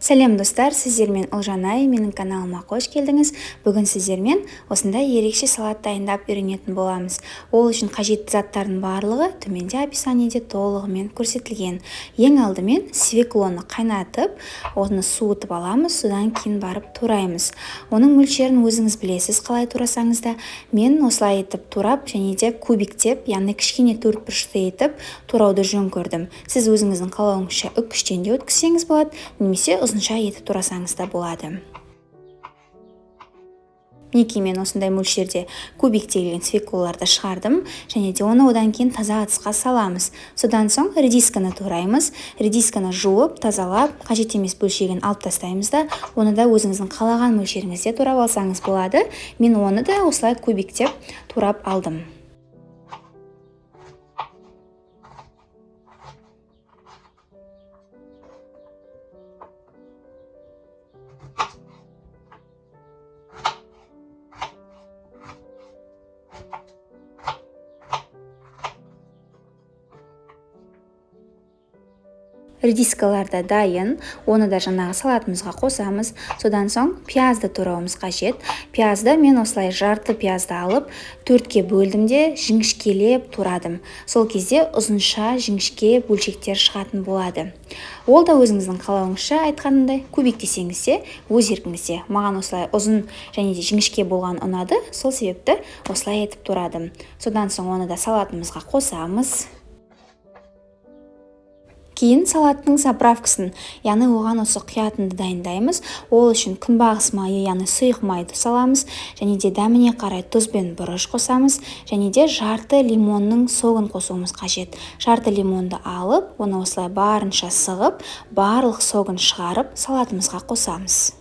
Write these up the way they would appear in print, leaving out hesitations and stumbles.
Сәлем достар, сіздермен Ұлжанай, менің каналыма қош келдіңіз. Бүгін сіздермен осындай ерекше салат дайындап үйренетін боламыз. Ол үшін қажетті заттардың барлығы төменде описаниеде толығымен көрсетілген. Ең алдымен свеклоны қайнатып, оны суытып аламыз, содан кейін барып тураймыз. Оның мөлшерін өзіңіз білесіз, қалай турасаңыз да. Мен осылай етіп турап және де кубиктеп, яғни кішкене төрт бұрышты етіп турауды жөн көрдім. Сіз өзіңіздің қалауыңызша үккіштен де өткізсеңіз болады, немесе ұзынша етіп турасаңыз да болады. Мінекей, мен осындай мөлшерде кубиктелген свеклоларды шығардым және де оны одан кейін таза ыдысқа саламыз. Содан соң редисканы тураймыз. Редисканы жуып, тазалап, қажет емес бөлшегін алып тастаймыз да, оны да өзіңіздің қалаған мөлшеріңізде турап алсаңыз болады. Мен оны да осылай кубиктеп турап алдым. Редискалар да дайын, оны да жаңағы салатымызға қосамыз. Содан соң пиязды турауымыз қажет. Пиязды мен осылай жарты пиязды алып, төртке бөлдім де жіңішкелеп турадым. Сол кезде ұзынша жіңішке бөлшектер шығатын болады. Ол да өзіңіздің қалауыңызша, айтқанымдай, кубиктесеңіз де өз еркіңізде. Маған осылай ұзын және де жіңішке болған ұнады, сол себепті осылай етіп турадым. Содан соң оны да салатымызға қосамыз. Кейін салаттың заправкасын, яғни оған осы құятынды дайындаймыз. Ол үшін күнбағыс майы, яғни сұйық майды саламыз және де дәміне қарай тұз бен бұрыш қосамыз және де жарты лимонның согын қосуымыз қажет. Жарты лимонды алып, оны осылай барынша сығып, барлық согын шығарып салатымызға қосамыз.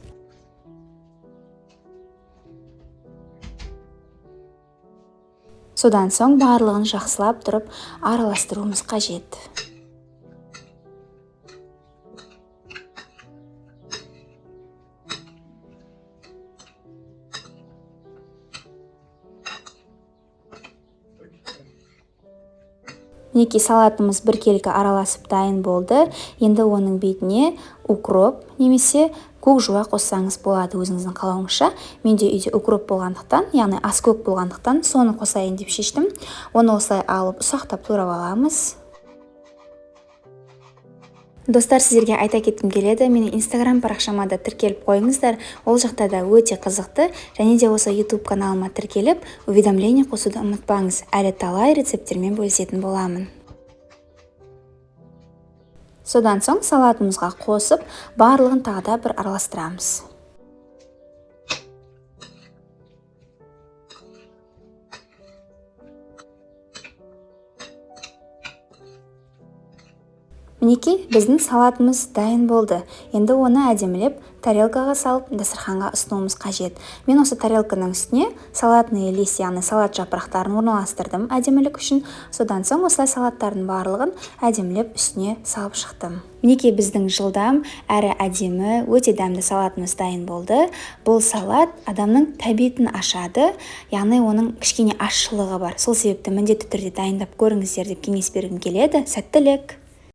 Содан соң барлығын жақсылап тұрып араластыруымыз қажет. Мінекей, салатымыз біркелкі араласып дайын болды. Енді оның бетіне укроп немесе көк жуа қоссаңыз болады, өзіңіздің қалауыңызша. Менде үйде укроп болғандықтан, яғни аскөк болғандықтан соны қосайын деп шештім. Оны осылай алып ұсақтап турап аламыз. Достар, сіздерге айта кеткім келеді, менің Инстаграм парақшама да тіркеліп қойыңыздар. Ол жақта да өте қызықты. Және де осы YouTube каналыма тіркеліп, уведомление қосуды ұмытпаңыз. Әлі талай рецепттермен бөлісетін боламын. Содан соң салатымызға қосып, барлығын тағы да бір араластырамыз. Мінекей, біздің салатымыз дайын болды. Енді оны әдемілеп тарелкаға салып, дастарханға ұсынуымыз қажет. Мен осы тарелканың үстіне салатный лист, яғни салат жапырақтарын орналастырдым әдемілік үшін. Содан соң осылай салаттардың барлығын әдемілеп үстіне салып шықтым. Мінекей, біздің жылдам әрі әдемі, өте дәмді салатымыз дайын болды. Бұл салат адамның тәбетін ашады, яғни оның кішкене ащылығы бар. Сол себепті міндетті түрде дайындап көріңіздер деп кеңес бергім келеді. Сәттілік!